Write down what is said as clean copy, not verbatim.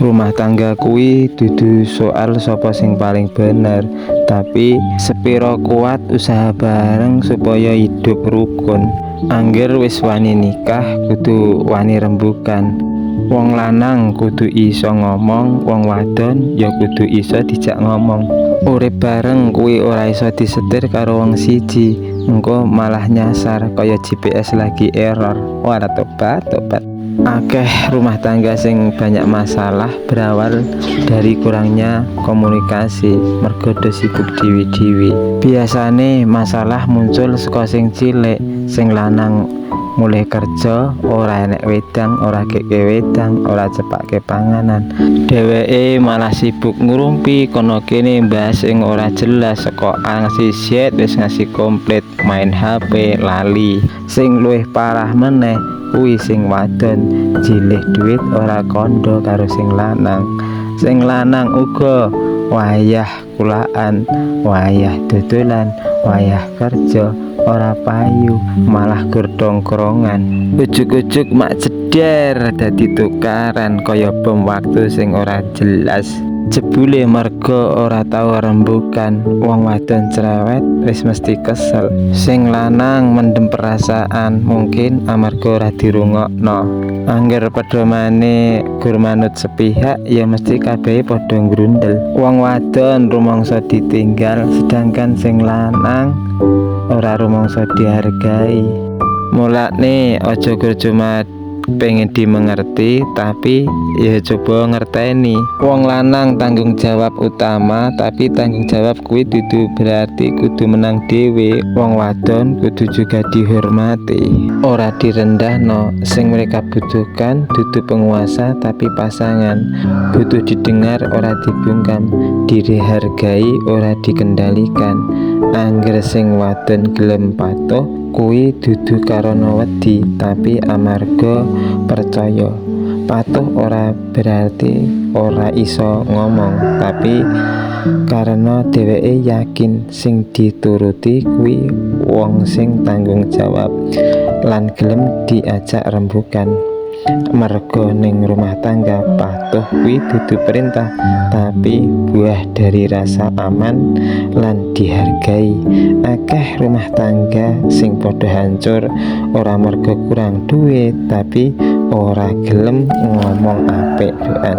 Rumah tangga kuwi dudu soal sapa sing paling bener, tapi sepiro kuat usaha bareng supaya hidup rukun. Angger wis wani nikah, kudu wani rembukan. Wong lanang kudu iso ngomong, wong wadon ya kudu iso dijak ngomong. Urip bareng kuwi ora iso disetir karo wong siji, engko malah nyasar kaya GPS lagi error. Ora, tobat tobat. Akeh rumah tangga sing banyak masalah berawal dari kurangnya komunikasi, mergo do sibuk dewe-dewe. Biasane masalah muncul saka sing cilik. Sing lanang mulih kerja ora enek wedang, ora keke wedang, ora cepake panganan. Dheweke malah sibuk ngrumpi kono kene, mbahas sing ora jelas saka A ngasi Z wis ngasi komplit, main HP lali. Sing luwih parah meneh kuwi sing wadon jilih duit ora kondo karo sing lanang. Sing lanang uga wayah kulaan, wayah dodolan, wayah kerja ora payu, malah gur tongkrongan. Ujug-ujug mak ceder dadi tukaran kaya bom waktu sing ora jelas. Jebule merga ora tau rembukan. Wong wadon cerewet wis mesti kesel. Sing lanang mendem perasaan, mungkin amarga ora dirungokno. Angger pedomane gur manut sepihak, ya mesti kabeh padha ngrundel. Wong wadon rumangsa ditinggal, sedangkan sing lanang ora rumangsa dihargai. Mulane aja gur cuma pengen dimengerti, tapi ya coba ngerteni. Wong lanang tanggung jawab utama, tapi tanggung jawab kuwi dudu berarti kudu menang dhewe. Wong wadon kudu juga dihormati, ora direndahno. Sing mereka butuhkan dudu penguasa, tapi pasangan. Butuh didengar, ora dibungkam, dihargai, ora dikendalikan. Angger sing wadon gelem patuh kuwi dudu karana wedi, tapi amarga percaya. Patuh ora berarti ora iso ngomong, tapi karena dheweke yakin sing dituruti kuwi wong sing tanggung jawab lan gelem diajak rembukan. Merga ning rumah tangga, patuh kuwi dudu perintah, tapi buah dari rasa aman lan dihargai. Akeh rumah tangga sing padha hancur ora merga kurang duit, tapi ora gelem ngomong apik doan.